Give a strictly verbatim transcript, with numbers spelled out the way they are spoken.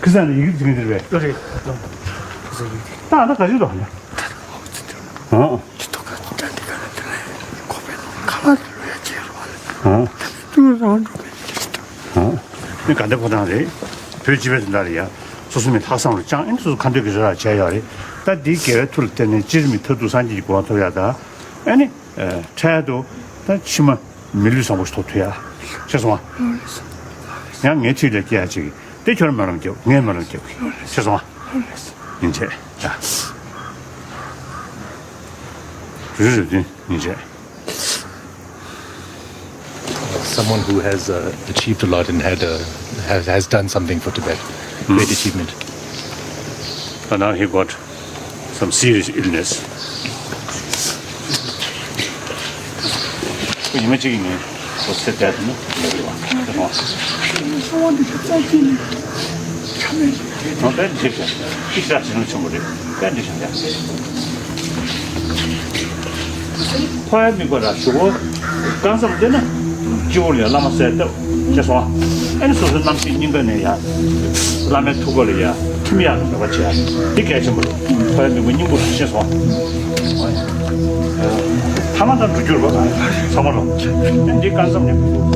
ཁི་སང་ནས་ཡི་གེ་འབྲི་མཁན་དེ་རེད་པས། ཨ་རེད། ད་ཨ་ད་ག་ཅིག་འདུག་ཨ། ཨ། ཨ། ཨ། ནི་དགའ་ལྡན་ཕོ་བྲང་རེད། བོད་སྤྱི་པའི་དོན་དག་རེད། སོ་སོ་མི་ལྷག་བསམ་རུ་བཅངས་ཨེ་ནི་སོ་སོ་ཁ་འདོད་ཀྱི་རེ་བ་བྱས་ཡོད་རེད། ད་འདིའི་དགེ་བའི་མཐུ་ལ་བརྟེན་ནས་སྤྱིར་མི་མཐར་ཐུག་སངས་རྒྱས་ཀྱི་གོ་འཕང་ཐོབ་ཡ་ད། ཨེ་ནི། འཕྲལ་དུ་ད་ཕྱི་མ་མི་ལུས་བཟང་པོ་ཞིག་ཐོབ་ཐུབ་ཡ། ཤེས་སོང་ཨ། ཡང་ངའི་འཁྲིས་ལ་སྐྱེ་ཡ་ཅིག་དེ་ཁྱོད་རང་མ་རང་སྐྱོབ་ངས་མ་རང་སྐྱོབ་གི། ཤེས་སོང་ཨ། ཡིན་ཆད་ཡ། རུ་རུ་དུན་ཡིན་ཆད། Someone who has uh, achieved a lot and had a, has, has done something for Tibet. Great achievement. And now he got some serious illness. ཉི་མ་གཅིག་ནས་ཁོ་ཚེ་དེ་ནི་ཁོ་དཔེ་འདི་ཤེས་ཤག་ཅིག་ཤག་ཅིག་ཤག་ཆེན་པོ་རེད། དཔེ་འདི་ཤེས་ཤག་ཁོ་ཡ་མི་དགོས་ར་ཞུ་གོ། རྐང་མཚམས་བསྡད་ན་སྤྱི་བོ་ལ་ཡ་བླ་མ་གསལ་བཏབ་ཤེས་སོང་ཨ། ཨེ་ནི་སོ་སོའི་རྣམ་ཤེས་སྙིང་ག་ནས་ཡ་བླ་མའི་ཐུགས་ཀ་ལ་ཡ་ཐིམ་ཡག་གི་འདོད་པ་བྱེད་ཡ་འདི་གལ་ཆེན་པོ་རེད། ཁོ་ཡ་མི་དགོས་སྙིང་པོ་ཤེས་སོང་ཨ། ཐ་མ་དང་འགྲོ་རྒྱུ་རེད་པ་ཚང་མ་ལ་ཨེ་འདི་རྐང་མཚམས་ནས།